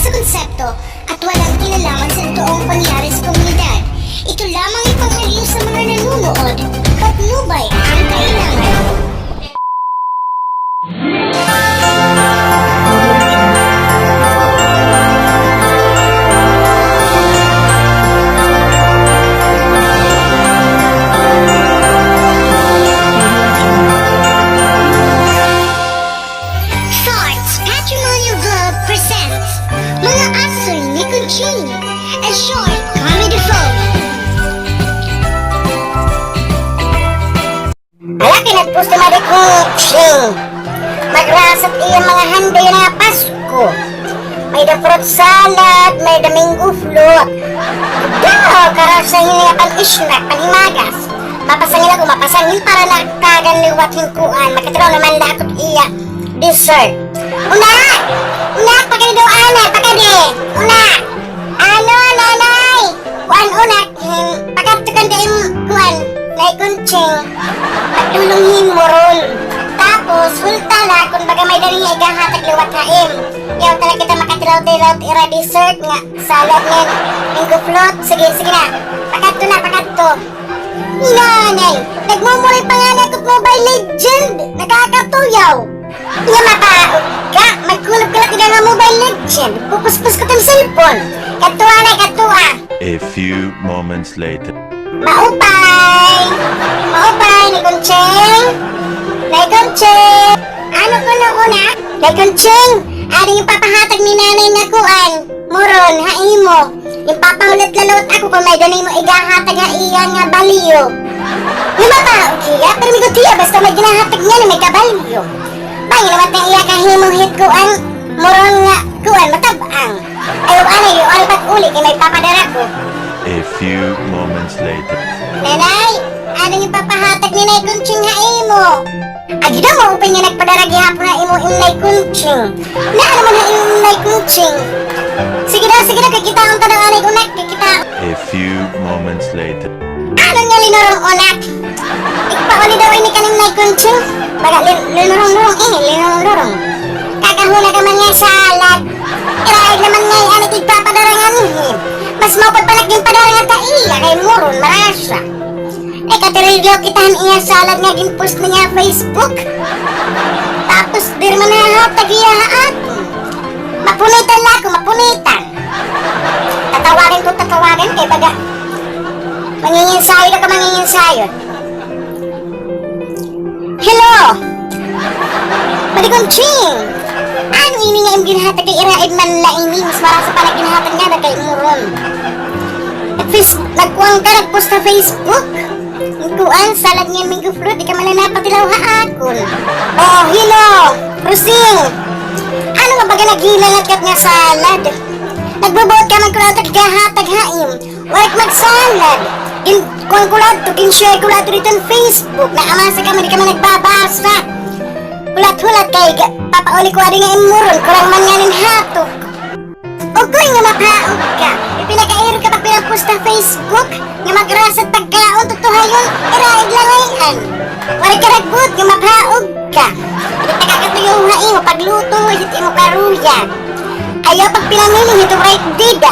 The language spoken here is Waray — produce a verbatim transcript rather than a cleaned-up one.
sa konsepto at walang kinalaman sa totoong pangyayari sa komunidad. Ito lamang ay pangaliw sa mga nanonood. Patnubay ang kailangan. Thoughts Patrimonial Vlog presents Mga Asoy ni Conching, a short comedy film. Ala, kinagpusto madi Conching. Magrasat iya mga handa yana nga Pasko. May-ada fruit salad, may-ada mango float. Daw, karasa niya pan-snack, panhimagas. Mapasangil ako, mapasangil para nagtagan liwat hin kuan. Makatiraw naman la ako iya dessert. Una! Una, pakadi daw anay, pakadi! Una! Ano, nanay? Kuan, una, hin, pakadto kan daim, kuan, Nay Conching. Pagdulong hin muron. Tapos, hulta la, kun baga may-ada niya igahatag liwat ha im. Yaw tala kita makatilaw-tilaw ira dessert nga salad ngan mango float. Sige, sige na. Pakadto na, pakadto. Nanay, nagmumuray pa ngani ako Mobile Legend. Nakakatuyaw. Nga mabaog ka, magkulop ka la tigda nga Mobile Legend. Pupuspos ko it im cellphone. Kadto anay, kadto. A few moments later. Maupay! Maupay, Nay Conching! Nay Conching! Ano kuno, una? Nay Conching, adi it papahatag ni nanay nga kuan. Muron, ha imo. Ipapahulat la liwat ako kon may-ada nimo igahatag ha iya nga balyo. Nga mabaog hiya, pirmi gud hiya, basta may ginahatag niya nga may kabalyo. Bangin naman it iya kahimo hit kuan, muron nga kuan, matab-ang. Ayaw anay, ayaw anay pag-uli kay may papadara ko. A few moments later. Nanay, ano it papahatag ni Nay Conching ha imo? Agi daw, maupay nga nagpadara gihapon ha imo im Nay Conching. Naano man ha imo im Nay Conching? Sige daw, sige daw, kay kitaon ta daw anay, una, kay kita. A few moments later. Ano nga linurong, una? Igpauli daw ini kan im Nay Conching. Baga lin-, linurong-lurong ini, linurong-lurong. Kakahuna ka man nga salad. Iraig naman ngay-an it igpapadara nganhi. Mas maupay pa la it ginpadara nganhi ha iya kay muron, marasa. Nakatirilyo kita han iya salad nga gin-post niya ha Facebook. Tapos, diri man nahahatag hiya ha akon. Mapunitan la ako, mapunitan. Tatawagan ko, tatawagan kay baga manginginsayod ako, manginginsayod. Hello! Madi Conching! Ano ini nga im ginhatag kay iraig man la ini, mas marasa pa la ginhatag niya kay muron. Nag-face-, nagkuan ka, nag-post ha Facebook? Kuan, salad nga mango float, di ka man la napatilaw ha akon. Oh, hello, Rosing. Ano nga baga naghilangat ka nga salad? Nagbubuot ka man kuno ta gihahatag ha im. Waray ka magsalad. Gin-, kuan ko la adto, gin-share ko la adto didto ha Facebook. Naamasa ka man, di ka man nagbabasa. Hulat-hulat kay ga-, papauli ko adi nga im muron, kurang man nganin hatok. Ugoy nga mapaog ka. Ipinakairo ka pagpinag-post ha Facebook nga magrasat pagkaon, tutuhayon, iraig la ngay-an. Waray ka nagbuot nga mapaog ka. Di nakakatuyo ha imo pagluto, hit imo karuya. Ayaw pagpinangiling hit waray dida.